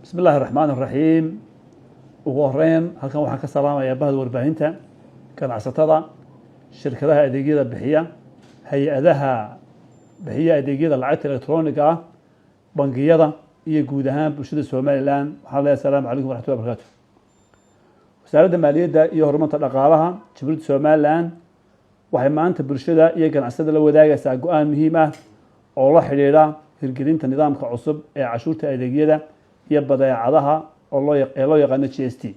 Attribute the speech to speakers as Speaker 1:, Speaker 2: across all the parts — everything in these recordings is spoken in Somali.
Speaker 1: Bismi Illaahi Raxmaan Raxiim. Ugu horeyn, halkan waxaan ka salaamayaa bahda warbaahinta, ganacsatada, shirkadaha adeegyada bixiya, hay-adaha bixiya adeegyada lacagta electroniga ah, bangiyada iyo guud ahaan bulshada Somaliland. Waxaan leeyahay: asalaamu calaykum waraxmatullahi barakaatu. Wasaaradda Maaliyadda iyo Horumarta Dhaqaalaha Jamhuuriyadda Somaliland waxay maanta bulshada iyo ganacsatada la wadaagaysaa go-aan muhiim ah oo la xidhiidha hirgelinta nidaamka cusub ee cashuurta adeegyada iyo badeecadaha oo loo ee loo yaqaano GST.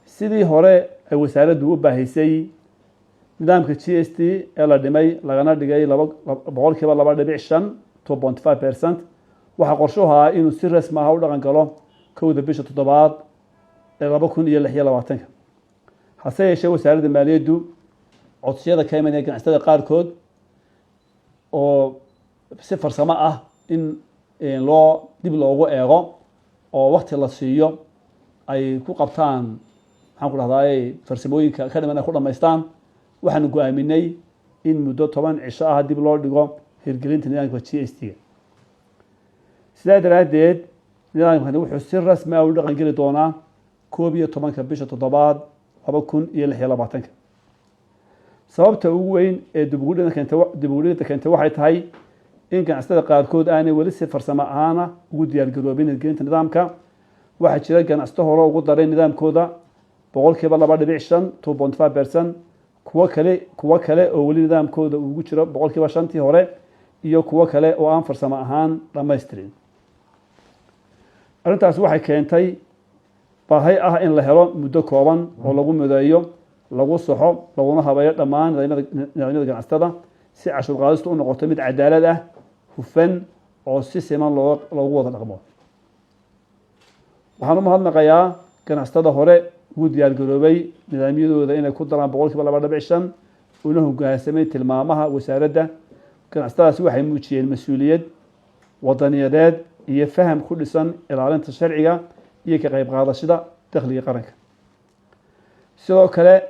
Speaker 1: Sidii hore ay wasaaraddu u baahisay, nidaamka GST ee la dhimay lagana dhigay 2.5%, 2.5%, waxaa qorshuhu ahaa inuu si rasmi ah u dhaqan galo 1-da bisha toddobaad ee 2026-ka. Hase yeeshee, Wasaaradda Maaliyaddu codsiyada ka imanaya ganacsatada qaarkood oo si farsamo ah in loo dib loogu eego oo wakti la siiyo ay ku qabtaan, maxaan ku dhahdaay, farsamooyinka ka dhiman ay ku dhamaystaan, waxaanu go-aaminay in muddo 10 cisho ah dib loo dhigo hirgelinta nidaamka GST-ga. Sidaa daraaddeed, nidaamkani wuxuu si rasmi ah u dhaqan geli doonaa 11-ka bisha toddobaad 2026-ka. Sababta ugu weyn ee dib ugudhida keentay waxay tahay in ganacsatada qaarkood aanay weli si farsamo ahaana ugu diyaargaroobin hirgelinta nidaamka. Waxaa jira ganacsato hore ugu daray nidaamkooda 2.5%, 2.5%, kuwo kale oo weli nidaamkooda ugu jiro 5%-tii hore, iyo kuwo kale oo aan farsamo ahaan dhammaystirin. Arrintaasi waxay keentay baahi ah in la helo muddo kooban oo lagu mideeyo, lagu saxo, laguna habeeyo dhammaan nidaamyada ganacsatada, si cashuur qaadistu u noqoto mid cadaalad ah, hufan oo si siman loogu wada dhaqmo. Waxaan u mahadnaqayaa ganacsatada hore ugu diyaargaroobay nidaamyadooda inay ku daraan 2.5%, una hogaansamay tilmaamaha wasaaradda. Ganacsatadaasi waxay muujiyeen mas-uuliyad wadaniyadeed iyo faham ku dhisan ilaalinta sharciga iyo ka qayb qaadashada dakhliga qaranka. Sidoo kale,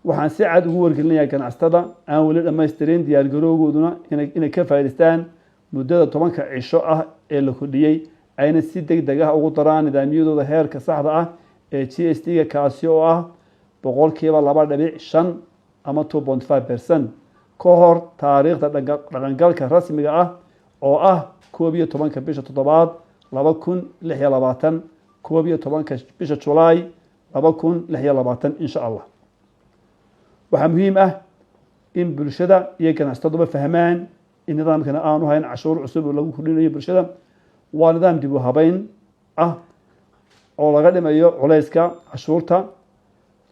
Speaker 1: waxaan si cad ugu wargelinayaa ganacsatada aan weli dhammaystirin diyaargarowgooduna inay ka faa'idaystaan muddada 10-ka cisho ah ee la kordhiyey, ayna si deg deg ah ugu daraan nidaamyadooda heerka saxda ah ee GST-ga, kaasi oo ah 2.5% ama 2.5%, ka hor taariikhda dhaqangalka rasmiga ah oo ah 11-ka bisha toddobaad 2026, 11-ka bisha Julaay 2026, insha Allah. Waxaa muhiim ah in bulshada iyo ganacsataduba fahmaan in nidaamkani aanu hayn cashuur cusub oo lagu kordhinayo bulshada. Waa nidaam dib u habeyn ah oo laga dhimayo culayska cashuurta,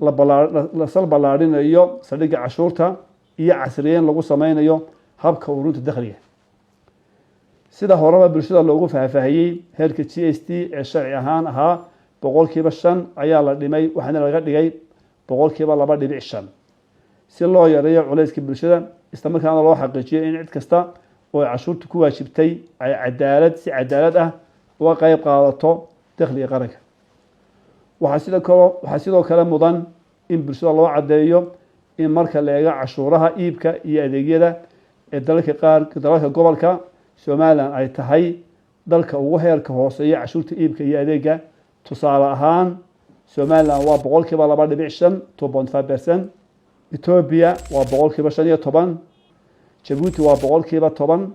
Speaker 1: la sal ballaadhinayo saldhigga cashuurta iyo casriyeyn lagu sameynayo habka ururinta dakhliga. Sida horeba bulshada loogu faahfaahiyey, heerka GST ee sharci ahaan ahaa 5% ayaa la dhimay, waxaana laga dhigay 2.5%, si loo yareeyo culayska bulshada, islamarkaana loo xaqiijiyo in cid kasta oo ay cashuurta ku waajibtay ay si cadaalad ah uga qeyb qaadato dakhliga qaranka. Waxaa sidoo kale mudan in bulshada loo caddeeyo in marka la eego cashuuraha iibka iyo adeegyada ee dalalka qaar, dalalka gobolka, Somaliland ay tahay dalka ugu heerka hooseeya cashuurta iibka iyo adeega. Tusaale ahaan, Somaliland waa 2.5%, 2.5%. Ethiopia waa 15%, Jabuuti waa 10%,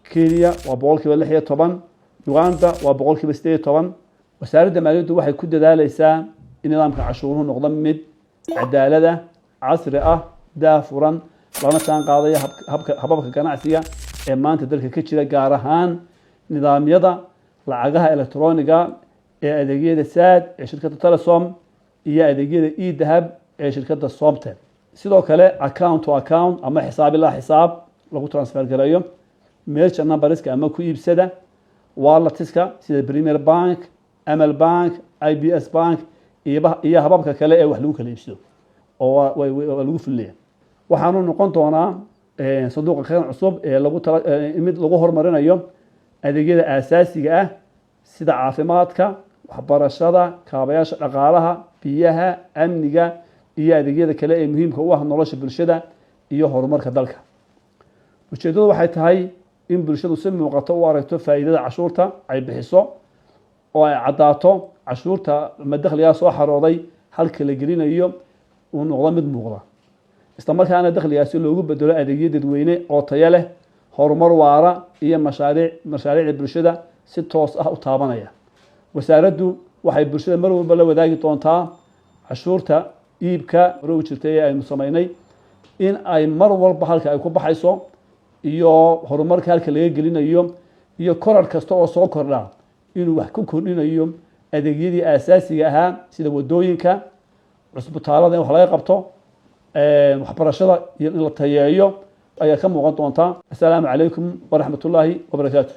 Speaker 1: Kenya waa 16%, Uganda waa 18%. Wasaaradda Maaliyaddu waxay ku dadaaleysaa in nidaamka cashuuruhu noqdo mid cadaalad ah, casri ah, daahfuran, lana jaan qaadaya hababka ganacsiga ee maanta dalka ka jira, gaar ahaan nidaamyada lacagaha electroniga ee adeegyada Zaad ee shirkadda Telesom iyo adeegyada eDahab ee shirkadda Somtel. Sidoo kale, account to account ama xisaab ilaa xisaab lagu transfer gareeyo, merchant numberska ama ku iibsada, walletiska sida Premier Bank, Amal Bank, IBS Bank iyo hababka kale ee wax lagu kala iibsado oo waa lagu fulinaya. Waxaanu noqon doonaa sanduuqa kan cusub ee lagu tala mid lagu horumarinayo adeegyada aasaasiga ah sida caafimaadka, waxbarashada, kaabayaasha dhaqaalaha, biyaha, amniga iyo adeegyada kale ee muhiimka u ah nolosha bulshada iyo horumarka dalka. Ujeeddadu waxay tahay In bulshadu si muuqato u aragto faa'iidada cashuurta ay bixiso, oo ay caddaato cashuurta ama dakhligaa soo xarooday halka la gelinayo uu noqdo mid muuqda, isla markaana dakhligaasi loogu bedelo adeegyo dadweyne oo tayo leh, horumar waara iyo mashaariicda bulshada si toos ah u taabanaya. Wasaaraddu waxay bulshada mar walba la wadaagi doontaa cashuurta iibka hore u jirtay ee aynu samaynay in ay mar walba halka ay ku baxayso iyo horumarka halka laga gelinayo iyo korar kasta oo soo kordha inuu wax ku kordhinayo adeegyadii aasaasiga ahaa, sida wadooyinka, cusbitaalada in wax laga qabto, waxbarashada iyo in la tayeeyo ayaa ka muuqan doontaa. Assalaamu calaykum waraxmat ullaahi wabarakaatu.